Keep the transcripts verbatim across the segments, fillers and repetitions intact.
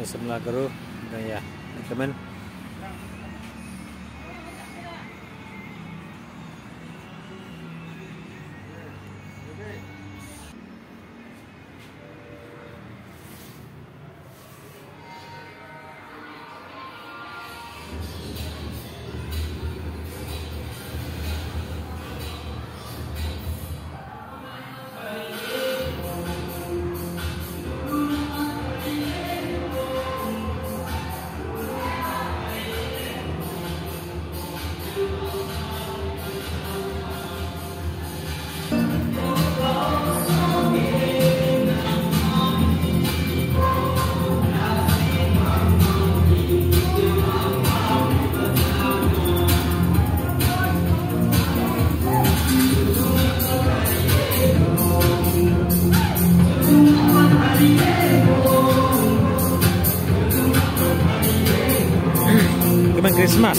Samla Garo, ïa, temen. Ka ban Christmas.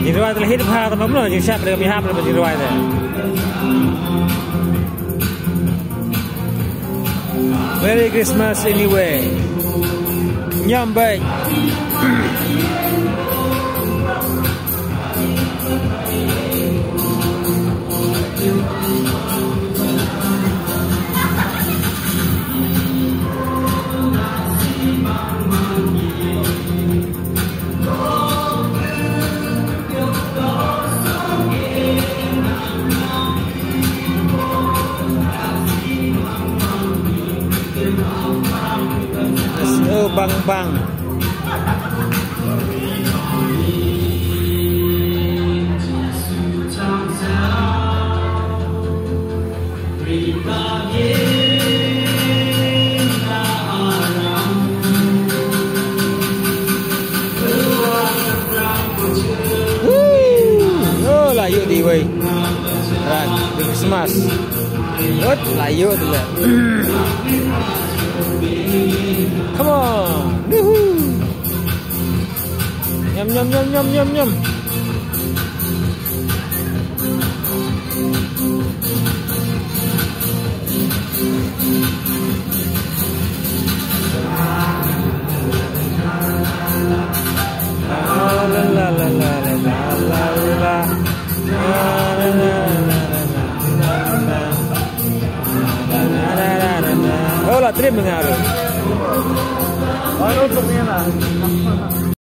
Jingduwai te la hit bha, te ma mano jingshad, te ka mihap, te jingduwai te. Merry Christmas anyway. Ñiam bad. Let's go, bang bang. Woo! Oh, la ïoh dei wei. Rat Christmas. Ot, la ïoh dei. Come on. Woohoo! Ñiam, ñiam, ñiam, ñiam, ñiam, ñiam. Oh, la trip mengaru. Baru tu ni lah.